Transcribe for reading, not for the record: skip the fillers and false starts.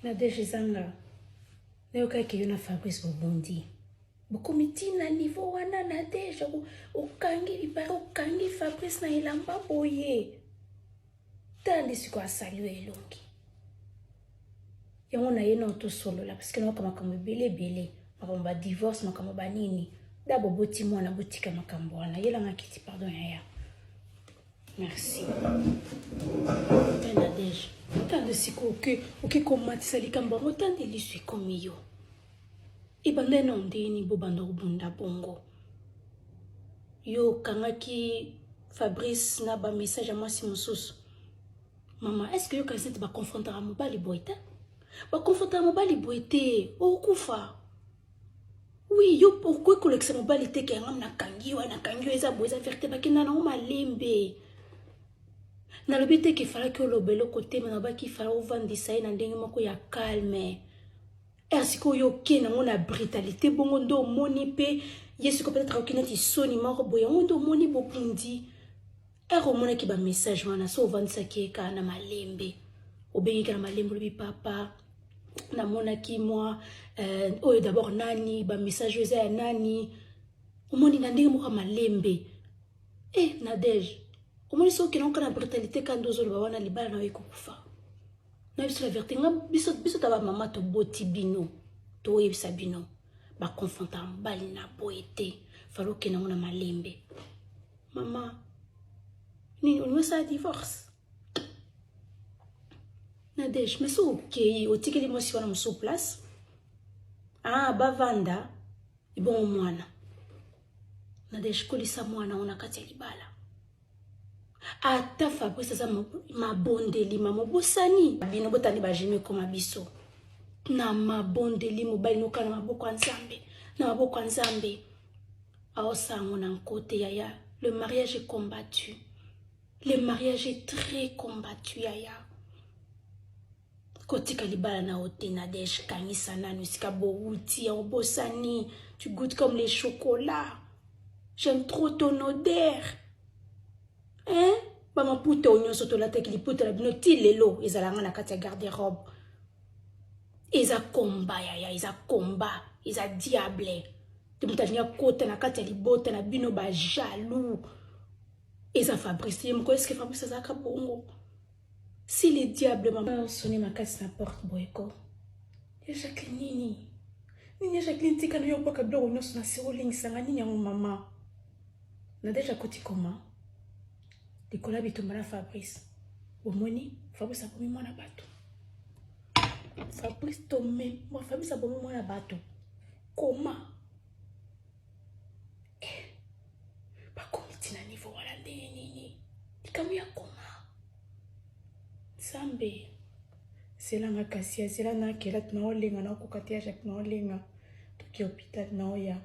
Nadège ezanga nayokaki yo na Fabrice bobundi bokomi ntina niveau wana. Nadège, okangi lipare, okangi Fabrice na elamba boye, tala nde sikoyo asali yo elongi yango na ye. Na tosolola parce que nayoka makambo ebele ebele, makambo ba divorce, makambo banini da boboti mwana, botika makambo wana. Yelanga kiti, pardon yaya, merci. Nadège, tande sikoyo oke komatisa likambo yango, tande liso ekomi yo ebanda na ndeni bobanda kobunda bongo. Yo okangaki Fabrice na ba message ya mwasi mosusu. Mama, est ce que yo kasi neti baconfrontaka mobali boye te? Baconfrontaka mobali boye te, okufa. Oui, yo okoki kolekisa mobali te ke yanga nakangi yo, nakangi yo, eza boye, eza vérité. Bakenda nango malembe. Nalobi te ke efalaki oloba eloko te, me nalobaki ifala ovandisa ye na ndenge moko ya calme. Ere sikoyo oke nango na brutalité bongo, nde omoni mpe ye sikoyo peut-être akoki neti soni moko boye, yango nde omoni bobundi. Ere omonaki ba message wana, so ovandisaki ye kaka na malembe, obengeki na malembe, olobi: "Papa, namonaki mwa oyo d'abord nani, ba message oyo eza ya nani?" Omoni na ndenge moko ya malembe. E Nadege, omoni soki okende oka na brutalité ka nde ozoloba wana, libala na yo ekokufa. Na biso la vérité, nga biso, biso ta bamama toboti bino, toyebisa bino baconfrontaka mobali na boye te. Fala okende yango na malembe. Mama, nini olingi osala divorce? Nadege, mais so okei, otikeli mwasi wana mosusu place, ah, bavanda ebongo mwana. Nadege, kolisa mwana ngo na kati ya libala. Ata Fabrice aza mabondeli, mama, obosani bino botandi bagemi ekoma biso na mabondeli. Mobali noka na maboko ya Nzambe, na maboko ya Nzambe. Aosala yango na nkote yaya. Le mariage est combattu, le mariage est très combattu yaya. Kotika libala na yo te. Nadege, kangisa nano esika bowuti ya obosani. Tu goûtes comme les chocolats, j'aime trop ton odeur, hein? Bamaputa oyo nyonso tolataki, liputa na bino ti lelo ezalanga na kati ya garde robe. Eza komba yaya, eza komba, eza diable te. Moto alingi akota na kati ya libota na bino, ba jaloux, eza Fabrice ye moko. Eske Fabrice azalaka bongo? Si le diable. Mama, osoni makasi na porte boyeko ya Jacqueline. Nini nini ya Jacqueline? Tika na yo obwaka biloko nyonso na se, olingisanga nini yango? Mama Nadege akoti koma likolo ya bitumba na Fabrice. Bomoni Fabrice abomi mwana bato. Fabrice tome, Fabrice abomi mwana bato koma eh, bakomi ntina niveau wana ndenge nini? Likambo ya koma, Nzambe zelanga, kasi azela nakela naolenga, naokoka te ya Jacques, naolenga toki hôpital naoya.